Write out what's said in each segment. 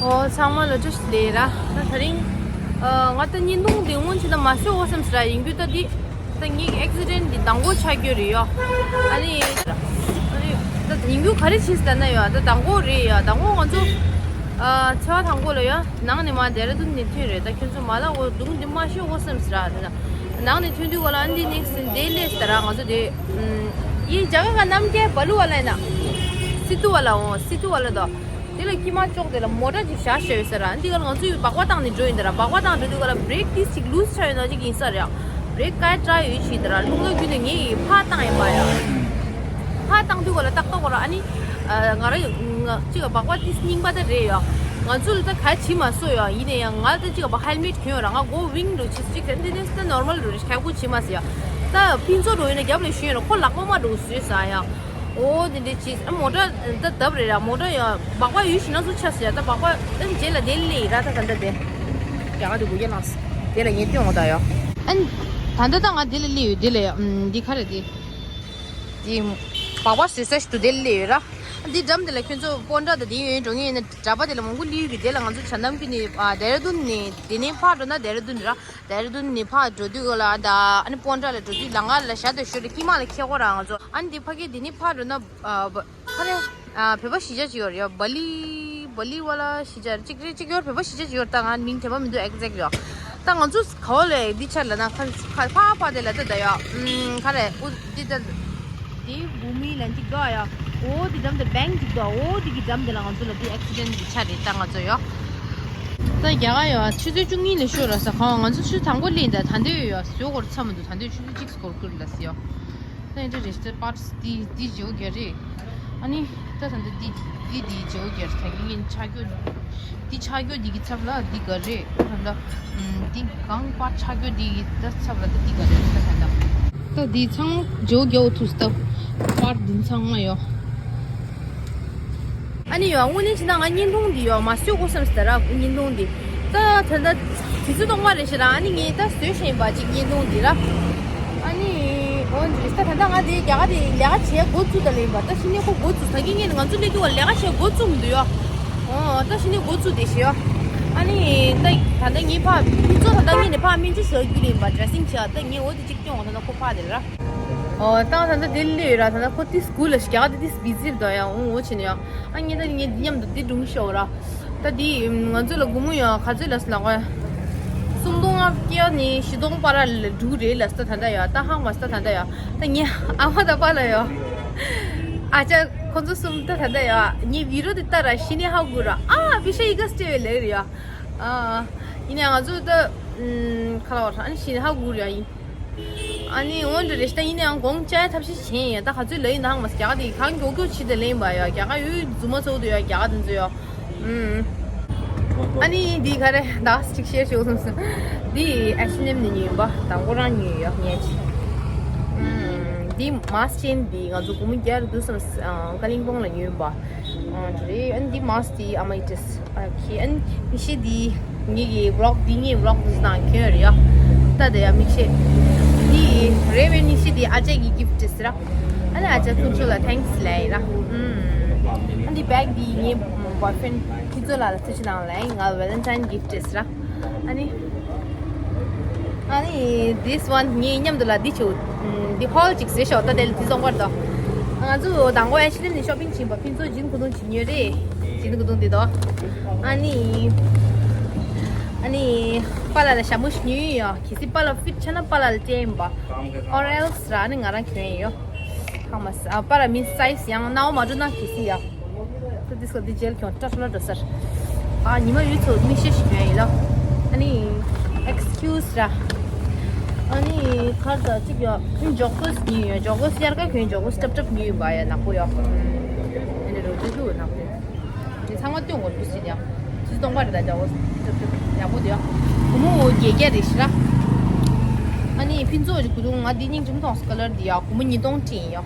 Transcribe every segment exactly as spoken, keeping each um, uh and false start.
ཨོ་ཚང་མ་ལ་བཀྲ་ཤིས་བདེ་ལེགས་ར། ད་དེ་རིང་ཨ་ང་ད་བརྙན་ཐུང་འདི་སྔོན་ཆད་ད་མ་བཟོས་འོ་བསམ་ཟེར་ར། ཡིན་རྒྱུ་ད་འདི་ད་ངའི་ཨེག་སི་ཌེན་འདི་མདང་དགོང་ཆགས་རྒྱུ་རེད་ཡོ། ཨ་ནི་ཨ་ནི་ད་ཡིན་རྒྱུ་ག་རེ་བྱས་ཟེར་ན་ཡོ། ད་མདང་དགོང་རེད་ཡོ། མདང་དགོང་ང་ཚོ་ཨ་ཚེས་པ་དང་པོ་ལ་ཡོ་ནང་ནས་མར་ལྡེ་ར་ལྡུན་ནས་ཐོན་རེད། ད་ཁྱོད་ཚོ་མ་ལ་འོ་སྒྲུང་འདི་མ་ཤོད་འོ་བསམ་ཟེར་ར། ད་ནང་ནས་ཐོན་དུས་ག་ལ་ཨ་ནི་ནེག་སི་ཌེ་སླེབས་ཟེར་ར། ང་ཚོ་དེ་ཨ་ཡིན་རྒྱ་གར་ག་ནམ་རྒྱལ་བ་ལུ་བ་ལ་ཡིན་ན་སི་ཏུ་བ་ལ་འོ་སི་ཏུ་བ་ལ་དོ། དེ་ལ་ཀི་མ་ཅོག་དེ་ལ་མོ་ཊ་ཅིག་བཞག་བཞག་ཡོད་ས་ར། འདི་ག་ལ་ང་ཚོས་སྦག་སྦག་བཏང་ནས་འགྲོ་ཡིན་ད་ར། སྦག་སྦག་བཏང་འགྲོ་དུས་ག་ལ་བྷི་རེག་ཏིས་ཅིག་ལུས་ཆགས་ཡོད་ན་ཅིག་ཡིན་ས་རེད། བྷི་རེག་ག་ཡ་ཊ་ཡ་ཡོད་ཅིག་ད་ར། རླུང་ལ་བརྒྱུད་ནས་ངས་ཕར་བཏང་ཡིན་པ་ཡ། ཕར་བཏང་དུས་ག་ལ་ཏག་ཏག་ག་ར་ཨ་ནི་ང་རང་ཅིག་སྦག་སྦག་ཏིས་རྙིང་པ་ད་རེད་ཡ། ང་ཚོ་ལ་ད་ག་ཡ་བྱེད་མ་སོང་ཡ། ཡིན་ན་ཡང་ང་ལ་ད་ཅིག་སྦག་ཧེལ་མེ་ཊི་གྱོན་ཡོད་ར། ང་མགོ་ཝིང་འགྲོ་ཆེ་ཅིག་རེད། འདི་ནས་ད་ནོར་མལ་འགྲོ་རེད། ཁག་པོ་བྱེད་མ་སོང་ཡ། ད་ཕུན་ཚོགས་འགྲོ་ཡིན་ན་རྒྱབ་ལ་ཞོན་ཡོད་ར། ཁོ་ལག་པ་མ་འགྲོ་བཟོས་ས་ཡ། ཨོ་དེ་འདྲ་བྱས། ཨ་མོ་ཊ་ད་བརྡབ་རེད་ར། མོ་ཊ་ཡང་སྦག་སྦག་ཡོད་ཤི་ན་ཚུར་ཆགས་ཟེར་ཡ། ད་སྦག་སྦག་ཨ་ནི་རྗེས་ལ་དེ་སླེབས་ཡིན་ར། ད་ད་ལྟ་དེ་རྒྱ་གར་དེ་སྒུག་ཡ་ལངས་དེ་ལ་ངས་སྟོན་འོང་ད་ཡོ། ཨ་ནི་ད་ལྟ་ད་ང་དེ་ལ་སླེབས་ཡོད། དེ་ལ་ཡ་ཨམ་འདི་ག་རེ་དེ་དེ་སྦག་སྦག་བཟོས་ས་ཞིག་ཏུ་དེ་ལ་སླེབས་ཡོད་ར། ཨ་འདི་འགྲམ་དེ་ལ་ཁྱོད་ཚོ་སྤོན་ཊ་དང་དེ་ཡོད་འགྲོ་ངེས་ཡིན་ན་གྲྭ་པ་དེ་ལ་མང་པོ་སླེབས་ཡོད་གི། དེ་ལ་ང་ཚོ་བྱ་འདམ་ཀུན་ནས་ཨ་ལྡེ་ར་ལྡུན་ནས་དེ་ནས་ཕར་འགྲོ་ན་ལྡེ་ར་ལྡུན་ར། ལྡེ་ར་ལྡུན་ནས་ཕར་འགྲོ་དུས་ག་ལ་ད་ཨ་ནི་སྤོན་ཊ་ལ་འགྲོ་དུས་ལམ་ཁ་ལ་ཞག་དང་ཞོ་རེ་ཀི་མ་ལ་ཁེ་གོ་ར་ང་ཚོ། ཨ་ནི་དེ་ཕ་གི་དེ་ནི་ཕར་འགྲོ་ན་ཨ་བ་ཁ་རེ་ཨ་བོད་པ་གཞིས་ཆགས་ཅིག་ཡོད་རེད་ཡ། བ་ལི་བ་ལི་བ་ལ་གཞིས་ཆགས་ཅིག་རེད་ཅིག་ཡོད། བོད་པ་གཞིས་ཆགས་ཅིག་ཡོད། ད་ང་མིང་དྲན་པ་མི་འདུག་ཨེག་ཛེག་ཡོ། ད་ང་ཚོ་ག་བ་ལ་འདི་ཆར་ལ་ན་ཁ་ཁ་ཕ་ཕ་དེ་ལ་ད་ད་ཡ་ཨུམ་ཁ་རེ་ཨུ་འདི་ད། དེ་བུ་མི་ལན་ཅིག་དོ་ཡ། འོ་དེ་འགྲམ་དེ་བེང་ཅིག་དོ། འོ་དེ་གི་འགྲམ་དེ་ལ་ང་ཚོ་ལ་དེ་ཨེག་སི་ཌེན་ཅིག་ཆགས་རེད་ད་ང་ཚོ་ཡོ། ད་རྒྱ་གར་ཡོ་ཆུ་ཚོད་བཅུ་གཉིས་ལ་ཤོར་ར་ས་ཁོང་ང་ཚོ་ཆུ་ཚོད་དང་པོ་ལེན་ད་ད་འདོད་ཡོ་བཟོས་སྐོར་ཚ་མི་འདུག་ད་འདོད་ཆུ་ཚོད་གཅིག་སྐོར་ཀུར་ལ་སི་ཡོ། ད་ཡིན་ད་རེ་ཞིག་ད་པར་ཊི་དེ་དེ་བརྗེ་བོ་རྒྱ་རེད། ཨ་ནི་ད་ད་འདི་འདི་འདི་འདི་བརྗེ་བོ་རྒྱ་རེད། ད་ངེད་ཆ་རྒྱུ་འདི་ཆ་རྒྱུ་འདི་གི་ཚབ་ལ་འདི་ག་རེད། ད་ད་འདི་གང་པར་ཆ་རྒྱུ་འདི་གི་ད་ཚབ་ལ་ད་འདི་ག་རེད། ད་ད་ད་ད་འདི་ཚང་མ་བརྗེ་བོ་རྒྱ་བོ་ཐུག་སྟབས་པར་འདི་ཚང་མ་ཡོ། ཨ་ནི་ཡོ་དངོས་གནས་བྱས་ན་ང་བརྙན་ཐུང་འདི་ཡོ་མ་བཟོས་གོ་བསམ་སྟེ་ར། བརྙན་ཐུང་འདི་ད་ད་ད་དུས་ཚོད་སྟོང་པ་རེད་ཤི་ར། ཨ་ནི་ངས་ད་བཟོས་ཤེས་པ་ཅིག་བརྙན་ཐུང་འདི་ར། ཨ་ནི་འོ་འདི་རེད། ད་ད་ལྟ་ང་དེ་རྒྱ་གར་དེ་ལས་ཀ་བྱེད་འགོ་བཙུགས་ད་ལེན་པ། ད་ཕྱི་ནས་ཁོ་འགོ་བཙུགས་ད་གི་ངས་ང་ཚོ་སླེབས་དུས་བ་ལས་ཀ་བྱེད་འགོ་བཙུགས་མི་འདུག་ཡོ། ཨོ་ད་ཕྱི་ནས་འགོ་བཙུགས་དེ་ཤི་ཡོ། ཨ་ནི་ད་ད་ལྟ་ངས་ཕ་ཕུན་ཚོགས་ད་ལྟ་ངས་ནས་ཕ་སྨན་བཅོས་བྱ་རྒྱུ་ལེན་པ་ཌེ་རེ་སིང་བྱས། ད་ངས་འོ་དེ་གཅིག་སྟོན་འོང་། ད་ལྟ་ཁོ་ཕ་དེ་ལ་ར། ཨོ་ད་ད་ལྟ་དེ་སླེབས་ཡོད་ར། ད་ལྟ་ཁོ་དེ་སྐུལ་ལ་ཤི་རྒྱ་གར་དེ་དེ་བི་ཛི་རེད་དོ་ཡ། འོ་འོ་བྱས་ནས་ཡ། ཨ་ངས་ད་ངས་འདི་མཉམ་དུ་འདི་སྒྲུང་ཤོག་ར། ད་འདི་ང་ཚོ་ལ་སྒོར་མོ་ཡང་ག་ཚོད་ལ་སོང་ལ་གོ། སུམ་སྟོང་ལྔ་བརྒྱ་ནས་བཞི་སྟོང་བར་ལ་འགྲོ་རེད་ལ་སྟ་ད་ལྟ་ཡ། ད་ཧང་མ་སྟ་ད་ལྟ་ཡ། ད་ངས་ཨ་མ་ད་པ་ལ་ཡ། ཨ་ཅག་ཁོ་ཚོ་གསུམ་ད་ད་ལྟ་ཡ། ངས་བི་རོ་དེ་ལྟ་ར་ཤི་ནས་ཧ་གོ་ར། ཨ་བི་ཤ་ཡི་ག་སྟེ་བའི་ལེ་རེད་ཡ། ཨ་ཡིན་ནའང་ང་ཚོ་ད་ཁ་ལ་བ་ཧྲ་ཨ་ནི་ཤི་ནས་ཧ་གོ་ར་ཡིན། ཨ་ནི་འོན་ཏེ་རེ་ཞིག་ད་ཡིན་ནའང་དགོང་ཅག་ཐབས་ཤེས་བྱས་ཡིན། ད་ག་ཚོད་ལ་ཡིན་ནའང་མ་རྒྱ་གར་དེ་གང་མགྱོགས་མགྱོགས་བྱེད་དེ་ལེན་པ་ཡ། རྒྱ་གར་ཡུལ་རྫུན་མ་ཚོ་དུ་ཡ་རྒྱ་གར་དེ་ཚོ་ཡ། ཨུམ། ཨ་ནི་འདི་ག་རེ་ད་ཅིག་ཤེར་ཞུ་བསམ་སོང་། འདི་ཨེ་ཤི་ནེམ་ནས་ཉོས་ཡིན་པ། དང་པོ་རང་ཉོས་ཡོད་ངས་ཅི། ཨུམ། འདི་མཱས་ཅན་འདི་ང་ཚོ་སྒོར་མོ་བརྒྱ་རེ་འདུག་བསམ་སོང་། ཀ་ལིང་པོང་ལ་ཉོས་ཡིན་པ། ཨ་རེད། ཨ་ནི་འདི་མཱས་འདི་ཨ་མ་ཡི་ཏིས། ཨོ་ཁེ། ཨ་ནི་མིག་ཤེལ་འདི་ངེད་ཀྱི་བི་ལོག་འདི་ངའི་བི་ལོག་འདི་ནང་གྱོན་ཡོད་རེད་ཡ། ད་དེ་ཡ་མིག་ཤེལ་འདི་རེད་པས། མིག་ཤེལ་འདི་ཨ་ཅག་གི་གིཕ་ཊི་ཟེར་ར། ཨ་ནི་ཨ་ཅག་ཐུགས་མཆོག་ལ་ཐེངས་ལབ་ཡིན་ར། ཨུམ། ཨ་ནི་བེག་འདི་ངའི་བོའི་ཕི་རེན་ཌི་ཕུན་ཚོགས་ལགས་ལ་ཐུགས་རྗེ་གནང་ལབ་ཡིན། ང་ཝེ་ལེན་ཊའིན་གིཕ་ཊི་ཟེར་ར། ཨ་ནི། ཨ་ནི་this one ངེད་མཉམ་དུ་ལ་འདི་བྱུག་འདི་ཧོལ་ཅིག་བཟོས་ཤོག་ད་དེ་ལ་འདི་བཙོང་པར་དོ། ང་ཚོ་དང་པོ་ཨེ་ཤི་ལི་ནས་ཤོ་པིང་ཕྱིན་པ། ཕུན་ཚོགས་ཇིན་གུ་དུང་ཅིག་ཉོས་རེད། ཇིན་གུ་དུང་འདི་དོ། ཨ་ནི། ཨ་ནི། པཱ་ལགས་ལ་ཞྭ་མོ་ཞིག་ཉོས་ཡོད། གལ་སྲིད་པཱ་ལགས་ཕིཊ་ཆགས་ན་པཱ་ལགས་ལ་སྤྲད་ཡིན་པ། ཨོ་རེལ་སི་ར་ཨ་ནི་ང་རང་གྱོན་ཡོད། ཧང་མ་སི་ཨ་པཱ་ལགས་མིན་སའི་ཛི་ཡང་ནའོ་མ་འགྲོ་ན་གལ་སྲིད་ཡ། ད་འདི་སྐབས་འདི་རྗེས་ལ་ཁྱོད་ཏྲ་ཏྲ་འགྲོ་སར། ཨ་ཉི་མ་ཡོད་ཚོ་མིག་ཤེལ་ཞིག་གྱོན་ཡིན་ལ། ཨ་ནི་ཨེག་སི་ཀིའུ་སི་ར། ཨ་ནི་ཁར་ད་ཅིག་ཡ་ཨིན་ཇོ་གར་སི་ཉོས་ཡོད། ཇོ་གར་སི་དབྱར་ཁ་གྱོན་ཇོ་གར་སི་ཏབ་ཏབ་ཉོས་ཡོད་པ་ཡ། ནག་པོ་ཡ། ཨ་ནི་རོ་ཏི་དུ་ནག་པོ། འདི་ཚང་མ་སྟོན་དགོས་འདུག་ཟེར་ཡ། ཆུ་ཚོད་སྟོང་པ་རེད་ད་ཇོ་གར་སི་ཏབ་ཏབ་ཡག་པོ་འདུག་ཡ། སྒོར་མོ་བརྒྱད་བརྒྱ་རེད་ཤི་ར། ཨ་ནི་ཕུན་ཚོགས་ཀྱི་གོས་ཐུང་ང་འདི་སྙིང་རྗེ་མོ་མཐོང་སོང་། ཀ་ལར་འདི་ཡ་སྒོར་མོ་ཉིས་སྟོང་སྤྲད་ཡིན་ཡ།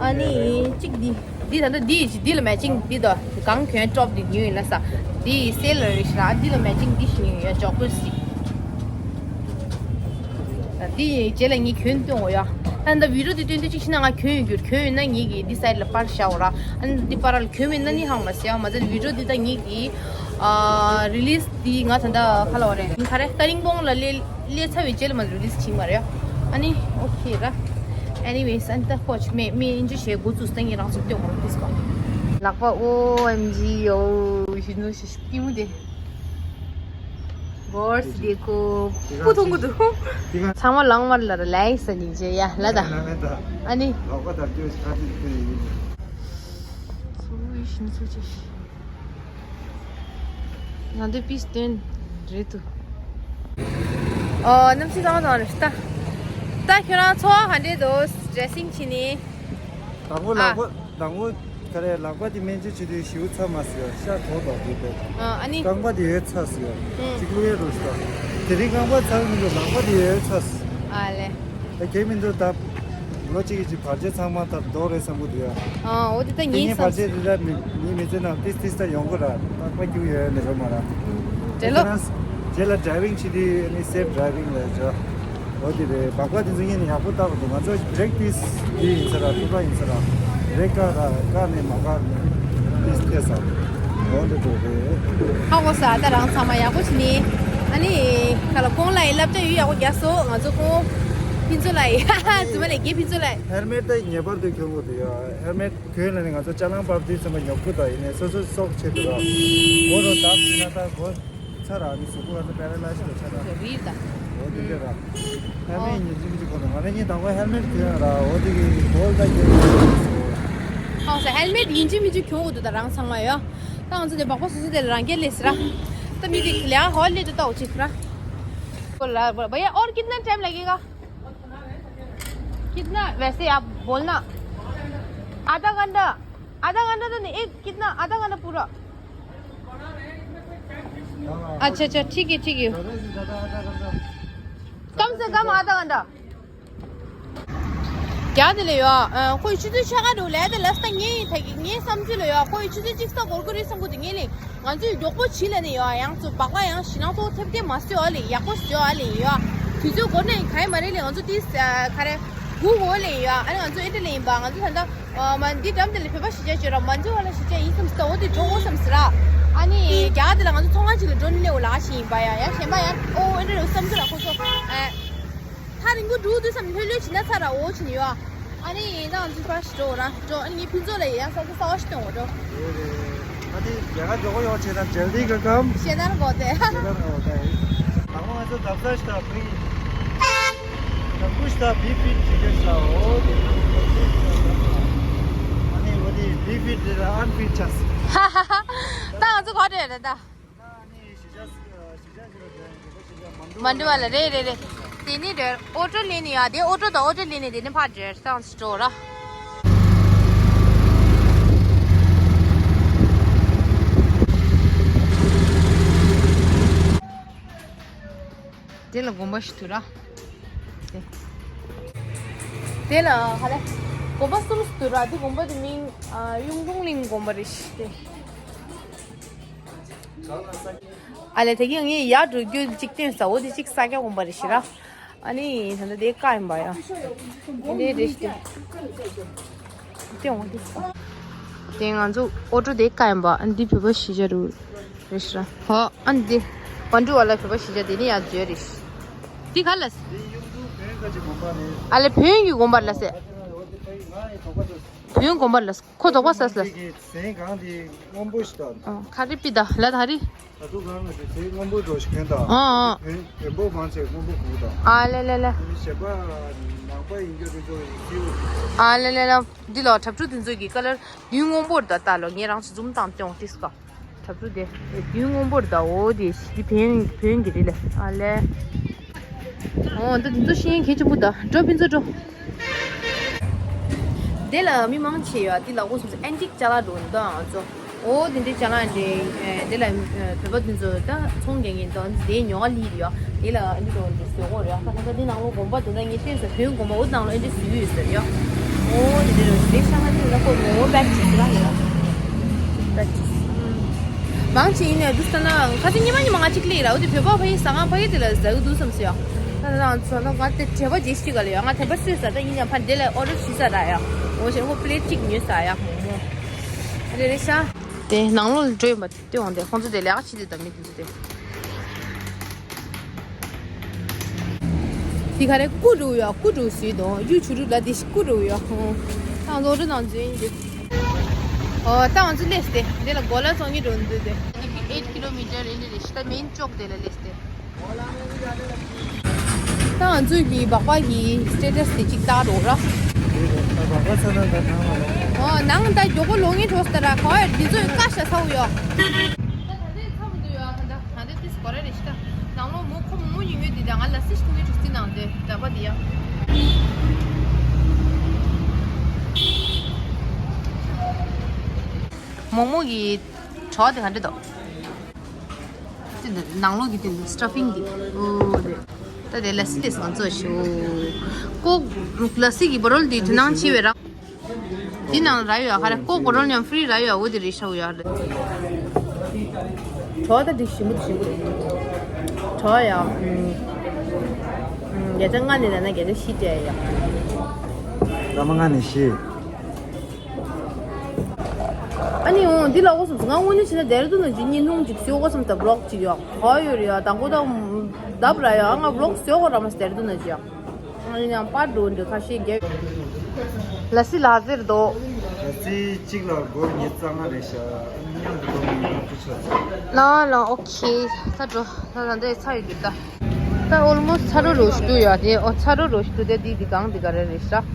ཨ་ནི་གཅིག་འདི། འདི་ད་ལྟ་འདི་ཡི་འདི་ལ་མེ་ཅིང་འདི་དང་གང་གྱོན་ཊོབ་འདི་ཉོས་ཡིན་ལ་ས། འདི་སེལ་ལ་རེད་ཤི་ར། འདི་ལ་མེ་ཅིང་འདི་ཞིག་ཉོས་ཡོད། ཇོ་གར་སི། འདི་རྗེས་ལ་ངས་གྱོན་སྟོན་འོ་ཡ། ད་ལྟ་བི་ཌིའོ་འདི་སྟོན་དུས་གཅིག་ཕྱིན་ན་ང་གྱོན་ཡོད་རྒྱུར། གྱོན་ཡོད་ན་ངེད་ཀྱིས་འདི་སའིཌ་ལ་པར་བཞག་འོ་ར། ཨ་ནི་འདི་པར་ལ་གྱོན་མེད་ན་ནི་ཧང་མ་ཟེར་ཡ་མ་ཟད་བི་ཌིའོ་འདི་ད་ངེད་ཀྱིས་ཨ་རི་ལིས་འདི་ང་ད་ལྟ་ག་ལ་བ་རེད། ག་རེ་ཀ་རིང་སྤོང་ལ་སླེབས་སླེབས་ཚར་བའི་རྗེས་ལ་མ་རི་ལིས་བྱིན་པ་རེད། ཨ་ནི་ཨོ་ཁེ་ར། ཨེ་ནི་ཝེས་ཨ་ནི་ད་ཁོ་ཆ་མེད་མེད་ཨིན་ཇི་བྱས་འགོ་བཙུགས་སྟངས་ཡིན་རང་ཚོ་སྟོན་དགོས་རེད་ཀིས་གོ། ལག་པ་ཨོ་ཨེམ་ཇི་ཡོ་ཞི་ནོ་ཞི་ཤི་ཏི་མུ་དེ། གོར་སི་དེ་ཁོ་སྤུ་མཐོང་གི་འདུག་ཚང་མ་ལང་མར་ལ་ར་ལའིག་ས་ནི་ཇེ་ཡ་ལ་ད། ཨ་ནི། ལོག་པ་དང་ལྟོས་ཁ་ཅིག་ཁོས་ཡིན། སུ་ཡི་ཤིན་སུ་ཅི། ང་འདི་པིས་སྟོན་རེད་དུ། ཨོ་གནམ་གཤིས་གཙང་མ་གཙང་རེད་ད། ད་ཁྱོད་རང་འཚོ་བ་ག་འདྲས་འདུག་ཌེ་སིང་བྱས་ནི། དང་པོ་ཨ། ལག་པ་དང་པོ། ག་རེ་ལག་པ་དེ་སྨན་བཅོས་བྱེད་དུས་ཞེ་པོ་ཚ་མ་ཟེར་ཤ་གོ་དོག་དེ་དེ། ཨ་ཨ་ནི། རྐང་པ་དེ་ཡོད་ཚ་ཟེར། ཨུམ། གཅིག་ལུས་རུ་ཤ། དེ་རིང་རྐང་པ་ཚ་མི་འདུག་ལག་པ་དེ་ཡོད་ཚ་ཟེར། ཨ་ལེ། ད་གལ་མི་འདུག་ད། ལོ་གཅིག་གི་བར་ཆད་ཚང་མ་ད་རྡོ་རེད་བསམ་གི་འདུག་ཡ། ཨ་འོ་དེ་ད་ངའི་བར་ཆད་དེ་ད་མི་མི་མི་ཚེ་ནང་ཏིས་ཏིས་ད་ཡོང་གི་ར་རྟག་པ་རྒྱུག་ཡོད་ཡོད་ནི་རོ་མ་ར། དེ་ལོ། རྗེས་ལ་ཌ་རའི་ཝིང་བྱེད་དུས་ནི་སེབ་ཌ་རའི་ཝིང་ལས་བྱ། འོ་དེ་རེད། སྦག་སྦག་དེ་ཚོ་ངས་ནི་ཡག་པོ་བཏགས་པ་འདུག་ང་ཚོ་བྷི་རེག་ཏིས་འདི་ཡིན་ས་ར་ཐུག་པ་ཡིན་ས་ར། རེད་བཀག་ར་བཀག་ནས་མ་བཀག་ནས་ཏིས་ཐེ་ས། འོ་འདི་འདུག་རེད། ཧ་གོ་ས་ད་རང་ཚང་མ་ཡག་པོ་བྱས་ནི། ཨ་ནི་ག་ལ་ཁོང་ལ་ཡི་བསླབ་བྱ་ཡོད་ཡག་པོ་རྒྱག་སོ་ང་ཚོ་ཁོང་ཕུན་ཚོགས་ལ་ཡི་ཧ་ཧ་རྫུན་མ་ལས་རྒྱལ་ཕུན་ཚོགས་ལ་ཡི། ཧེལ་མེད་ད་ངེས་པར་དུ་གྱོན་དགོས་འདུག་ཡ། ཧེལ་མེད་གྱོན་ལ་ནི་ང་ཚོ་ཅ་ལང་བབས་དུས་ཙམ་པ་ཉོབ་ཀྱི་འདུག་ཡིན་ནའི་སོ་སོ་སྲོག་ཆེད་དུ་ར། འོ་རོ་བདག་ཟིན་ན་ད་གོ་ཚ་ར་ནི་གཟུགས་པོ་ང་ཚོ་པེ་ར་ལའི་སི་དུ་ཆ་ད། རེད་ད། འོ་དེ་འདྲ་ར། ཧེལ་མེད་ཡིན་གཅིག་མིན་གཅིག་གོ་ནོ་ང་རང་ཉིད་དང་པོ་ཧེལ་མེད་གྱོན་ར་འོ་དེ་གི་གོལ་ད་གྱོན། ཧང་ས་ཧེལ་མེད་ཡིན་གཅིག་མིན་གཅིག་གྱོན་དགོས་འདུག་ད་རང་ཚང་མ་ཡོད། ད་ང་ཚོ་དེ་སྦག་སྦག་སོ་སོ་དེ་ལ་རང་རྒྱལ་ལས་སི་ར། ད་མི་དེ་ལས་ཧོལ་ལས་དུ་ད་འོ་ཅིག་ར། को ला भैया और कितना टाइम लगेगा? कितना वैसे आप बोलना। आधा घंटा। आधा घंटा तो नहीं, एक कितना, आधा घंटा पूरा। अच्छा अच्छा, ठीक है ठीक है। कम से कम आधा घंटा। རྒྱ་དེ་ལ་ཡོད། ཁོ་ཡི་ཆུ་ཚོད་ཕྱེད་ཀ་འགྲོ་ལས་དེ་ལ་སྟ་ངའི་ཐད་ཀྱི་ངའི་བསམ་ཚུལ་ལ་ཡོད། ཁོ་ཡི་ཆུ་ཚོད་གཅིག་ས་འགོར་གི་རེད་བསམ་གི་འདུག་ངས་ལས། ང་ཚོས་མགྱོགས་པོ་བྱིས་ལ་ནས་ཡོད། ཡང་ཚོ་སྦག་སྦག་ཡང་ཞེད་སྣང་ཚོ་ཐེབས་ཐེབས་མ་བཟོས་ཨ་ལས་ཡག་པོ་བཟོས་ཨ་ལས་ཡོད། དུས་ཚོད་འགོར་ནས་ག་ཡི་མ་རེད་ལས། ང་ཚོ་དེ་ཁ་རེ་སྒུག་འོ་ལས་ཡོད། ཨ་ནི་ང་ཚོ་ཨེ་འདྲ་ལས་ཡིན་པ་ང་ཚོ་ད་ལྟ་མ་འདི་འགྲམ་དེ་ལ་བོད་པ་གཞིས་ཆགས་བརྗོད་ར་མ་འཛུལ་བ་ལ་གཞིས་ཆགས་ཡིན་བསམ་སི་ད་འོ་དེ་འགྲོ་འོ་བསམ་སི་ར། ཨ་ནི་རྒྱ་གར་དེ་ལ་ང་ཚོ་ཚོང་ཁང་ཅིག་ལ་འགྲོ་ནི་ལས་འོ་ལ་ཞིག་ཡིན་པ་ཡ་ཡང་གཞན་པ་ཡང་འོ་ཨེ་འདྲ་རེད་བསམ་སི་ར་ཁོ་ཚོ་ཨ། ཐག་རིང་པོ་འགྲོ་དུས་སམ་ལྷོད་ལྷོད་བྱེད་ན་ཚར་ར་འོ་བྱེད་ནི་ཡོད། ཨ་ནི་ཡིན་ནའང་འཛུལ་ཕར་ཞིག་འགྲོ་ར་འགྲོ། ཨ་ནི་ངའི་ཕུན་ཚོགས་ལ་ཡིན་ཡང་ས་ཆ་གསར་པ་ཞིག་སྟོན་འོ་འགྲོ། རེད་རེད། ཨ་ནི་རྒྱ་གར་འགྲོ་གི་ཡོད་བྱས་ན་ཇལ་དི་ག་གམ། ཞེ་ནར་གོ་དེ། ཞེ་ནར་གོ་དེ། དང་པོ་ང་ཚོ་འདབ་ས་ཞིག་དང་བི། དང་པོ་ཞིག་དང་བི་ཕིཊ་བྱེད་ཀྱི་ཤག་འོ་དེ། ཨ་ནི་འོ་དེ་བི་ཕིཊ་རེད་ཨན་ཕིཊ་ཆགས། ད་ང་ཚོ་ག་འདྲ་རེད་ད། མ་འགྲོ་བ་ལ་རེད་རེད་རེད། དེ་ནི་རེད། ཨོ་ཊོ་ལེན་ནི་ཡ་དེ་ཨོ་ཊོ་དང་ཨོ་ཊོ་ལེན་ནི་དེ་ནི་ཕར་འདྲེར་སང་སི་འགྲོ་ར། དེ་ལ་དགོན་པ་ཞིག་འདུག་ར། དེ་དེ་ལ་ཧ་ལས་དགོན་པ་གསུམ་ཞིག་འདུག་ར། དེ་དགོན་པ་དེ་མིང་ཨ་གཡུང་དྲུང་གླིང་དགོན་པ་རེད་ཤི་དེ། ཨ་ལས་དེ་གིན་ངས་ཡར་འགྲོ་རྒྱུ་གཅིག་བསྟན་ས་འོ་དེ་གཅིག་ས་སྐྱ་དགོན་པ་རེད་ཤི་ར། ཨ་ནི་ད་ལྟ་དེ་ཀ་ཡིན་པ་ཡ། དེ་རེད་ཤི་དེ། དེ་འོང་དེ། དེ་ང་ཚོ་ཨོ་ཊོ་དེ་ཀ་ཡིན་པ། ཨ་ནི་འདི་བོད་པ་གཞིས་ཆགས་རུ་རེད་ཤི་ར། ཧོ་ཨ་ནི་འདི་བན་ཌུ་བ་ལ་བོད་པ་གཞིས་ཆགས་དེ་ནི་ཡར་འཛུལ་རེད་ཤི། འདི་ག་ལ། ཨ་ལས་བོན་གྱི་དགོན་པ་ལ་ཟེར། བོན་དགོན་པ་ལ་ཟེར། ཁོ་དོག་པ་ཟ་ཟ། ཁ་རི་པི་ད་ལ་ད་རི། ད་དུ་གང་ལ་དེ་ཚེ་སྔོན་པོ་འགྲོ་ཞིག་གན་དང་། ཨ་ཨ། བོན་བོན་པོ་མང་ཆེ་སྔོན་པོ་གུག་དང་། ཨ་ལེ་ལེ་ལེ། ཞེས་པ་ནང་པ་ཡིན་རྒྱུ་དེ་ཚོ་ཡིན་ཚིའུ། ཨ་ལེ་ལེ་ལེ། འདི་ལ་དྲ་ཕྲུག་དེ་ཚོ་གི་ཀ་ལར་དུས་སྔོན་པོར་ད་ལྟ་ལོ་ངས་རང་ཚོ་འཛུམ་དང་སྟོན་ཏིས་ཀ། དྲ་ཕྲུག་དེ་དུས་སྔོན་པོར་ད་འོ་དེ་ཞི་བན་བོན་གི་རེད་ལེ། ཨ་ལེ། འོ་འདི་དེ་ཚོ་ཤེས་ཡོན་གལ་ཆེན་པོ་ད་འགྲོ་ཕན་ཚུན་འགྲོ། དེ་ལ་མི་མང་ཆེ་ཡོད་དེ་ལ་འོ་སོང་ཙང་ཨན་ཊིག་ཅ་ལག་འགྲོ་འདུག་ཨ་ཚོ། ཨོ་དེ་འདྲའི་ཅ་ལག་འདྲའི་དེ་ལ་བོད་པ་དེ་ཚོ་ད་ཚོང་རྒྱག་མཁན་དང་དེའི་ཉོ་ག་ལི་རེད་ཡ། དེ་ལ་ཨ་འདི་ཚོ་འདི་བཟོ་གོ་རེད་ཡ། ད་ད་འདི་ནང་ལོ་དགོན་པ་དེ་འདྲ་ངས་བལྟས་ས་བོད་དགོན་པ་འོ་ནང་ལོ་ཨ་འདྲ་བཟོས་ཡོད་ཟེར་ཡ། ཨོ་དེ་འདྲ་རེད་དེ་ཤ་ང་དེ་ལ་ཁོ་ངོ་བོ་བེག་ཅིག་ཟེར་ཡ། བེག་ཅིག་མང་ཆེ་ཡིན་ནས་འདུག་ས་ན་ཁ་སང་ཉི་མ་ཉི་མ་ང་གཅིག་ལས་ར། འོ་དེ་བོད་པ་ཕ་ཡི་ཟ་ང་ཕ་ཡི་དེ་ལ་ཟ་གི་འདུག་བསམ་སོང་ཡ། ད་ང་ཚོ་ན་ང་དེ་བྲེལ་བ་ཇེ་ཞིག་ག་ལ་ཡ། ང་དེ་པ་སུས་ས་ད་ཡིན་ཡང་ཕ་འདི་ལ་ཨོ་ཌར་བྱས་ས་ར་ཡ། འོ་ཞེ་ཁོ་པི་ལེཊ་གཅིག་ཉོས་ས་ཡ། རེ་རེ་ཤ། དེ་ནང་ལོགས་ལ་འགྲོ་ཡིན་པ་དེ་འོང་དེ་ཁོང་ཚོ་དེ་ལས་ཀ་བྱེད་དེ་ད་མི་དེ་ཚོ་དེ། དེ་ག་རེ་ཀུ་རུ་ཡ། ཀུ་རུ་ཟེར་དོ་ཡུ་ཆུ་རུ་ལ་དེ་ཞིག་ཀུ་རུ་ཡ། ཧོ། ད་ང་ཚོ་ཨོ་ཌར་ནང་འཛུལ་ཡིན་དེ། ཨོ་ད་ང་ཚོ་སླེབས་ཏེ་དེ་ལ་གོ་ལ་སོང་ཉིད་འགྲོ་འདུག་དེ། ཨེཊ་ཀི་ལོ་མི་ཊར་རེད་རེད་ཤི་ད་མེན་ཅོག་དེ་ལ་སླེབས་ཏེ། ད་ང་ཚོས་ཀྱི་སྦག་སྦག་གི་སི་ཊེ་ཊས་དེ་གཅིག་བལྟ་རོགས་ར། འོ་ནང་ད་མགྱོགས་པོ་ལོག་ངེས་འགྲོ་སྟེ་ར་ག་བ་འདི་ཚོས་བཀའ་ཤ་ཚ་བོ་ཡོད། ད་ད་དེ་ཚ་མི་འདུག་ཡོད་ད་ད་ད་དེ་ཏིས་གོ་ར་རེ་ཤི་ད་ནང་ལོགས་མོ་ཁོ་མོ་མོ་ཉུང་ཉུང་དེ་ད་ང་ལ་སི་ཤི་ཐུང་ངེས་འགྲོ་སྟེ་ནང་དེ་ད་པ་དེ་ཡ། མོག་མོག་གི་གྲོགས་དེ་ག་འདྲ་འདུག་ནང་ལོགས་ཀྱི་དེ་སི་ཊ་ཕིང་གི་ཨོ་དེ། ད་དེ་ལ་སི་དེ་ང་ཚོ་ཤོ། ཀོག་ལ་སི་གི་བོ་ཊལ་དེ་དེ་ནང་ཕྱི་བའི་རང་། དེ་ནང་ར་ཡོད་ཁ་ར་ཀོག་བོ་ཊལ་ཡང་ཕི་རི་ར་ཡོད། འོ་དེ་རེད་ཤོ་ཡོད་རེད། གྲོགས་ད་དེ་ཞིམ་པོ་ཞིམ་པོ་རེད། གྲོགས་ཡ། ཨུམ། ཨུམ། བརྒྱ་ཆ་ལྔ་ནས་ལབ་ན་བརྒྱ་ཆ་བཞི་སྤྲད་ཡ། ལྔ་ནས་བཞི། ཨ་ནི་འོང་འདི་ལ་འོ་སོང་ང་དངོས་གནས་བྱས་ན་ལྡེ་ར་ལྡུན་ན་ཅིག་བརྙན་ཐུང་ཅིག་བཟོ་དགོས་བསམ་ད་བི་ལོག་ཅིག་ཡོད་ག་ཡོད་རེད་ཡ། དང་པོ་ད་བརྡབ་ར་ཡ་ང་བི་ལོག་བཟོ་དགོས་ར་མ་ཟེར་ལྡེ་ར་ལྡུན་ན་ཅིག་ཡ། ཨ་ནི་ཡང་པར་འགྲོ་འདི་ཁ་ཤས་རྒྱག་ལ་སི་ལ་ཟེར་དོ། ལ་སི་གཅིག་ལ་སྒོར་ཉི་ཤུ་རྩ་ལྔ་རེད་ཤག་མཉམ་དུ་གཏོང་ཡིན་ན་ཅི་ཆགས་ཚར། ལ་ལ་ཨོ་ཁེ། ད་འགྲོ་ད་ད་འདི་ཚ་ཡོད་རྒྱུ་ད། ད་ཨོལ་མོ་སི་ཚ་རོ་རོ་ཞིག་འདུག་ཡ་དེ་ཨོ་ཚ་རོ་རོ་ཞིག་འདུག་དེ་དེ་དེ་གང་དེ་ག་རེ་རེད་ཤག་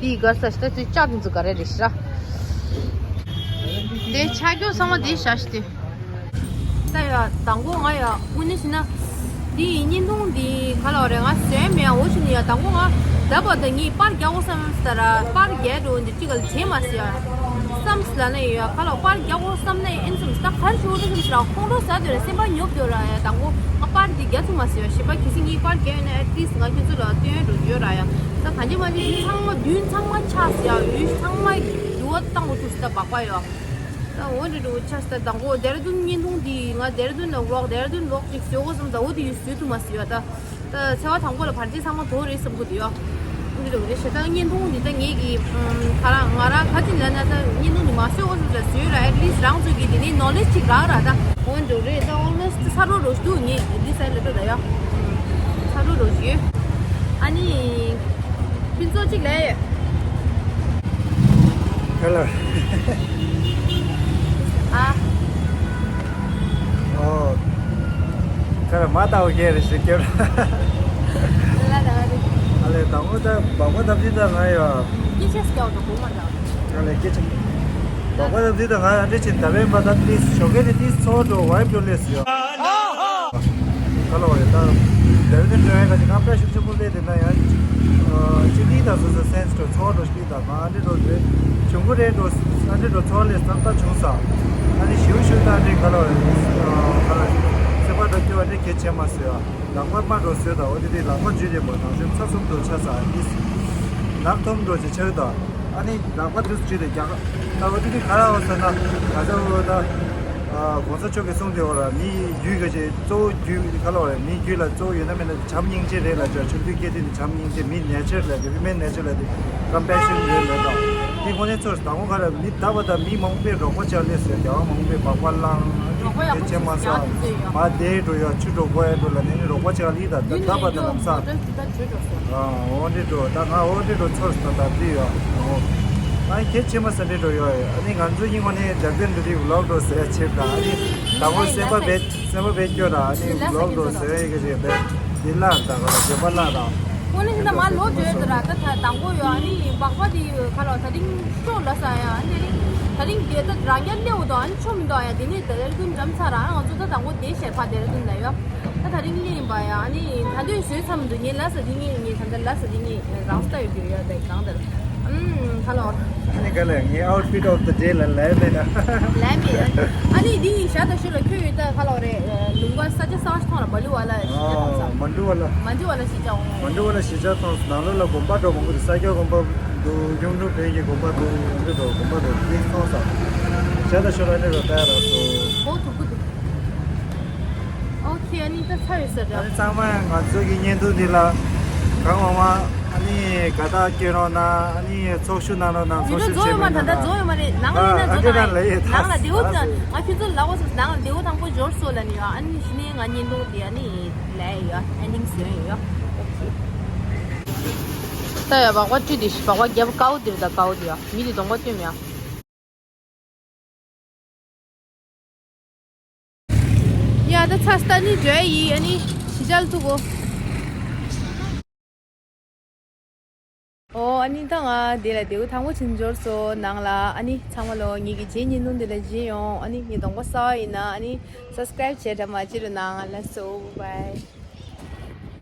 དེ་ག་ས་ཤི་ད་དེ་ལྕགས་དེ་ཚོ་ག་རེ་རེད་ཤག་དེ་ཆ་རྒྱུ་ཚང་མ་དེ་ཤ་ཤི་དེ། ད་ཡ་དང་པོ་ང་ཡ་དངོས་གནས་བྱས་ན་དེ་བརྙན་ཐུང་དེ་ག་ལ་བ་རེད་ང་བཟོས་མེད་ཡ། འོ་ཞིག་ནི་ཡ་དང་པོ་ང་ད་བར་ད་ངས་པར་རྒྱག་དགོས་བསམ་ད་ར་པར་རྒྱག་འགྲོ་འདི་གཅིག་ག་ལ་བྱེད་མ་སྲིད་ཡ། བསམ་སྲིད་ལ་ན་ཡོད་ཡ་ག་ལ་པར་རྒྱག་དགོས་བསམ་ན་ཡིན་བསམ་ད་ག་རེ་ཞུ་དགོས་རེད་བསམ་སྲིད་ར་ཁོང་ཁྲོ་ཟ་འདོད་ར་སེམས་པ་ཉོབ་འདོད་ར་ཡ། དང་པོ་ང་པར་འདི་རྒྱག་ཐུབ་མ་སྲིད་ཡ། གཞན་པ་གལ་སྲིད་ངས་པར་རྒྱག་ཡོད་ན་at least ང་ཁྱོད་ཚོ་ལ་སྟོན་འགྲོ་རྒྱུ་ར་ཡ། ད་གང་ཅི་མ་ཅི་ཚང་མ་མདུན་ཚང་མ་ཆགས་སྲིད་ཡ། འོད་ཚང་མ་འགྱུར་བ་བཏང་དགོས་ཐུག་སྲིད་ད་སྦག་སྦག་ཡོད། ད་འོ་འདྲ་འདྲ་བོ་ཆགས་སོང་། ད་དང་པོ་ལྡེ་ར་ལྡུན་བརྙན་ཐུང་འདི་ང་ལྡེ་ར་ལྡུན་ལ་ཝི་ལོག་ལྡེ་ར་ལྡུན་ཝི་ལོག་ཅིག་བཟོ་དགོས་བསམ། ད་འོ་དེ་ཡུལ་བཟོ་ཐུབ་མ་སོང་ཡ། ད་ད་ཚེ་བ་དང་པོ་ལ་བར་ཆད་ཚང་མ་དོར་རེད་བསམ་གི་འདུག་ཡ། འོ་འདྲ་འདྲ་བོ་རེད་ཤག་ད་བརྙན་ཐུང་འདི་ད་ངེད་ཀྱི་ཨམ་ཁ་ར་ང་ར་ཁ་ཅིག་ལ་ན་ད་བརྙན་ཐུང་འདི་མ་བཟོ་དགོས་བསམ། ད་བཟོས་ར་at least རང་ཚོ་གི་དེ་ནས་ནོ་ལེཇ་ཅིག་རག་ར། ད་འོ་འདྲ་རེད། ད་almost ཚ་རོ་རོ་ཞིག་འདུག་ངེད་འདི་སའི་ལ་འགྲོ་ད་ཡ། ཚ་རོ་རོ་ཞིག་ཡོད། ཨ་ནི། ཕུན་ཚོགས་གཅིག་ལས་ཡོད། ཧེ་ལོ། ཨ། ཨོ། ཁ་ལ་མ་ལྟ་བུ་གས་རེ་ཞིག་སྐྱོར། ལ་ལ་རེ། ཨ་ལེ་དང་པོ་ད་སྦག་སྦག་ད་ཕྱི་ད་ང་ཡོད། ཡེ་ཤེས་སྐྱོར་དུ་གོ་མ་ད། ཨ་ལེ་སྐད་ཆ། སྦག་སྦག་ད་ཕྱི་ད་ང་ཡང་འདྲི་ཆེན་ད་བས་མ་ད་ཏིས་ཞོགས་ཀས་ནི་ཏིས་ཚོགས་འགྲོ་ཝའི་འགྲོ་ལས་སུ་ཡོད། ཨོ་ཧོ། ག་ལ་བ་རེད་ད། ལེ་ཝི་ཏིན་འགྲོ་ཡ་ག་ཅིག་ང་པྲེ་ཤར་ཆེན་པོ་སླེབས་དེ་ན་ཡང་། ཅི་ལི་དང་སོ་སོ་སེན་སི་འགྲོ་ཚོགས་འགྲོ་ཤི་དང་ང་འདྲི་འགྲོ་རེད། བྱུང་གི་རེད་འགྲོ། ཨ་འདྲི་འགྲོ་ཚོགས་ལས་སང་ད་བྱུང་ས། ཨ་ནི་ཞིའུ་ཞིའུ་ད་འདྲི་ག་ལ་བ་རེད། ག་ལ་བ་རེད། སེམས་པ་འགྲོ་སྐྱོ་བ་འདྲི་གལ་ཆེ་མ་སོ་ཡ། ལག་པ་མ་འགྲོ་སོ་ད་འོ་དེ་དེ་ལག་པ་འཇུས་དེ་མ་དང་ཤོད་ཚ་སུབ་འགྲོ་ཆ་ས་ཨ་ནི། ནག་ཐོམ་འགྲོ་ཅེ་ཆ་ཡོད་ད། ཨ་ནི་ལག་པ་དུས་ཅི་རེད་རྒྱག་ད་འོ་དེ་དེ་ག་ར་འོ་ཟེར་ན་ང་ཚོ་འོ་ད། གོང་ས་མཆོག་གིས་གསུངས་དེ་འོ་ར་མིའི་རྒྱུད་ག་ཅེ་གཙོ་བོ་རྒྱུད་ག་ལ་བ་རེད། མིའི་རྒྱུད་ལ་གཙོ་བོ་ཡོད་ན་མེད་ན་བྱམས་སྙིང་རྗེ་རེད་ལ་ཅོ་ཆུང་དུས་སྐྱེ་དུས་ནི་བྱམས་སྙིང་རྗེ་མིའི་ནེ་ཅར་ལ་དེ་ཧུ་མན་ནེ་ཅར་ལ་དེ་ཀམ་པེ་ཤན་རེད་ལ་ད། དེ་ཁོ་ནའི་ཚོར་དང་པོ་ག་ར་མི་ད་བ་ད་མི་མང་པོས་རོགས་པ་ཅག་ལས་ཟེར་རྒྱ་བ་མང་པོས་སྦག་སྦག་བླངས་དེ་ཆེ་མ་ས་མ་དེ་འགྲོ་ཡ་ཆུ་འགྲོ་གོ་ཡ་འགྲོ་ལ་ནས་ནི་རོགས་པ་ཅག་ལི་ད་ད་ད་བ་ད་ལམ་སང་། འོ་འདྲེ་འགྲོ་ད་ང་འོ་འདྲེ་འགྲོ་ཚོར་སོང་ད་འདི་ཡོད། ཨ་ནི་གལ་ཆེ་མ་ས་འདྲེ་འགྲོ་ཡོད། ཨ་ནི་ང་ཚོ་ཡིན་ངོ་ནས་རྒྱ་སྐད་འདི་རིགས་ལོག་འགྲོ་ཟེར་ཆེ་ད་ཨ་ནི་དང་པོ་སེམས་པ་བེད་སེམས་པ་བེད་སྐྱོ་ད་ཨ་ནི་ལོག་འགྲོ་ཟེར་ཡ་གི་རེད་བེད་འདི་ལ་ད་ག་ལ་བརྗོད་པ་ལ་ད། ཁོ་ནི་ཤི་ན་མ་ལོ་བརྗོད་ད་ར་ད་ད་དང་པོ་ཡོད། ཨ་ནི་སྦག་སྦག་དེ་ཁ་ལོ་ད་རིང་ཤོ་ལ་ས་ཡ་ཨ་ནི་ད་རིང་དེ་ད་རང་རྒྱ་ལེའུ་དོ་ཨ་ནི་ཆོ་མི་འདུག་ཨ་ཡ་དེ་ནི་ད་རིང་ཀུན་འཇམ་ཚ་ར་ཨ་ང་ཚོ་ད་དང་པོ་དེ་ཤེར་ཕ་དེ་ར་ཀུན་ལ་ཡོད། ད་ད་རིང་གླེང་པ་ཡ་ཨ་ནི་ད་དུང་བཟོས་ཚར་མི་འདུག་ངས་ལ་ས་དེ་ངས་ངས་ད་ལྟ་ལ་ས་དེ་ངས་རང་སྟ་ཡོད་རྒྱུ་ཡོད་དེ་གང་ལྟར་ཨམ་ཁ་ལོ། ཨ་ནི་ག་ལ་ངའི་outfit of the day ལ་ལས་མེད་ན། ལས་མེད། ཨ་ནི་དེ་ངས་ཞག་ད་ཤོད་ལ་ཁྱོད་ཡོད་ད་ཁ་ལོ་རེད། ལུང་པ་ས་ཆ་གསར་ཞིག་མཐོང་ལ་མ་ལུ་བ་ལ་ཞིག་ཆ་མཐོང་ས། མ་འདུ་བ་ལ། མ་འདུ་བ་ལ་ཞིག་ཆ་འོང་། མ་འདུ་བ་ལ་ཞིག་ཆ་མཐོང་ས་ནང་ལོགས་ལ་དགོན་པ་འགྲོ་མང་པོ་འདུག་ས་སྐྱ་དགོན་པ་འདུག་གཡུང་དྲུང་བོན་གྱི་དགོན་པ་འདུག་འདི་འགྲོ་དགོན་པ་འདུག་འདི་མཐོང་ས། ཞག་ད་ཤོད་ལ་ནི་རོ་ལྟ་ཡ་ར་སོ། འོ་ཐུག་གི་འདུག་ཨོ་ཁེ། ཨ་ནི་ད་ཚར་ཡོད་ས་རེད། ཨ་ནི་ཚང་མ་ང་ཚོ་གི་བརྙན་ཐུང་འདི་ལ་གང་མང་མང་ཨ་ནི་དགའ་རྟགས་སྐྱོན་རོགས་གནང་། ཨ་ནི་ཚོགས་ཞུགས་གནང་རོགས་གནང་། ཚོགས་ཞུགས་བྱེད་མི་ད་ལྟ་རྫོགས་ཡོད་མ་རེད། ནང་ལ་ཡིན་ན་རྫོགས་ད་ནང་ལ་བདེ་བོ་ད་ང་ཁྱོད་ཚོ་ལ་བོ་ང་བདེ་བོ་དང་པོ་འབྱོར་སོང་ལབ་ནི་ཡོད། ཨ་ནི་གཞི་ནས་ང་བརྙན་ཐུང་དེ་ཨ་ནི་ལས་ཡོད། ཨེན་ཌིང་བཟོས་ཡོད། ཨོ་ཁེ། ད་ཡ་སྦག་སྦག་བཀྲུས་དེ་སྦག་སྦག་རྒྱབ་དཀར་པོ་དེ་རེད། ད་དཀར་པོ་དེ་ཡ་མི་དེ་གདོང་པ་བཏོན་མེད་ཡ། ཡ་ད་ཚ་སྟ་ནི་འགྲོ་ཡི། ཨ་ནི་ཞི་ཅལ་ཐུག་གོ། ཨོ་ཨ་ནི་ད་ང་དེ་ལ་བདེ་བོ་དང་པོ་ཕྱིན་འབྱོར་སོང་ནང་ལ། ཨ་ནི་ཚང་མ་ལོ་ངེད་ཀྱི་རྗེས་ཉིན་ནུང་འདི་ལ་བཞིན་ཡོང་། ཨ་ནི་ངའི་གདོང་པ་གསར་པ་ཡིན་ན་ཨ་ནི་སབ་སི་ཀ་རབ་བྱས་དྲ་མ་བརྗེད་རོགས་གནང་། ལགས་སོ། བའི་བའི།